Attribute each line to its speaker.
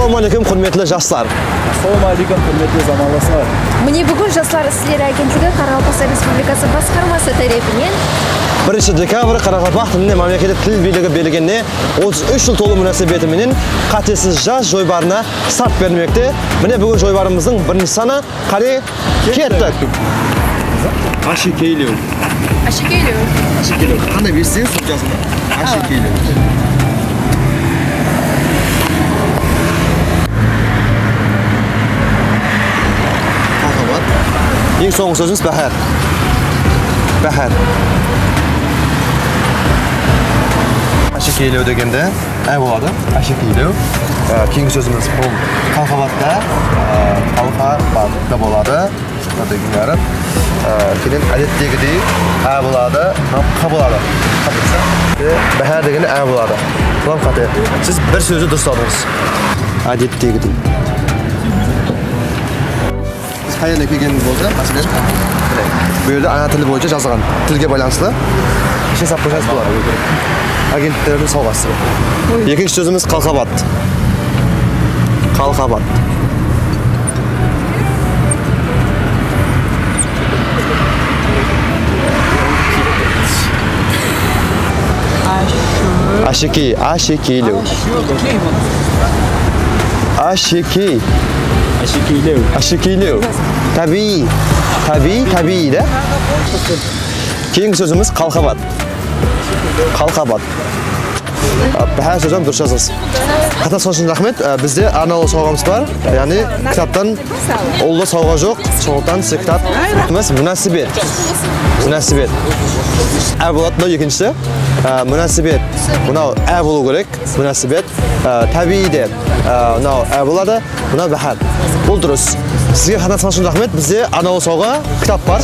Speaker 1: Ассалаумағалейкум, құрметті жастар.
Speaker 2: Ассалаумағалейкум, құрметті замандастар.
Speaker 3: Міне бүгін Жастар істері агенттігі Қарақалпақстан Республикасы басқармасы тарапынан
Speaker 1: 1 декабрь қарақалпақ тіліне мемлекеттік тіл билігі берілгеніне 33 жыл толу мүнәсебетіменен Қатесіз жас жойбарына старт берілмекте. Міне бүгін жойбарымыздың бірінші саны. Қане кеттік. Ашекейлеу.
Speaker 3: Ашекейлеу.
Speaker 1: Ашекейлеу. Қандай естіңіз сол жазылды? Ашекейлеу. Ең соңғы сөзіміз бәһәр. Бәһәр. Ашекейлеу дегенде ә болады. Ашекейлеу. Кейінгі сөзіміз бұл қалқабатта, қалқабатта болады. Деген әріп. Кейін әдеттегідей ә болады, қ болады. Бәһәр дегенде ә болады. Бұлам қате. Сіз бір сөзді дұрыстадыңыз. Әдеттегідей. Қайдан келгеніңіз болса, мәселен, бұл жерде ана тілі бойынша жазылған, тілге байланысты ішіне салып қойсаңыз болады. Агенттердің сауғасы. Екінші сөзіміз қалқабат. Қалқабат. Ашекей, ашекейлеу. Ашекей.
Speaker 2: Ашекейлеу.
Speaker 1: Ашекейлеу. Табиғи. Табиғи, табиғи, да? Кейінгі сөзіміз қалқабат. Қалқабат. Бәһәр сөзін дұрыс жазыңыз. Қатысқан үшін рахмет. Бізде арнаулы сауғамыз бар. Яғни кітаптан ұлы сауға жоқ. Сондықтан сізге кітап. Мүнәсібет. Мүнәсібет. Ә болады мынау екіншісі. Мүнәсібет. Мынау ә болу керек. Мүнәсібет. Табиғи де мынау ә болады. Мынау бәһәр. Бұл дұрыс. Сізге қатысқан үшін рахмет. Бізде арнаулы сауға кітап бар.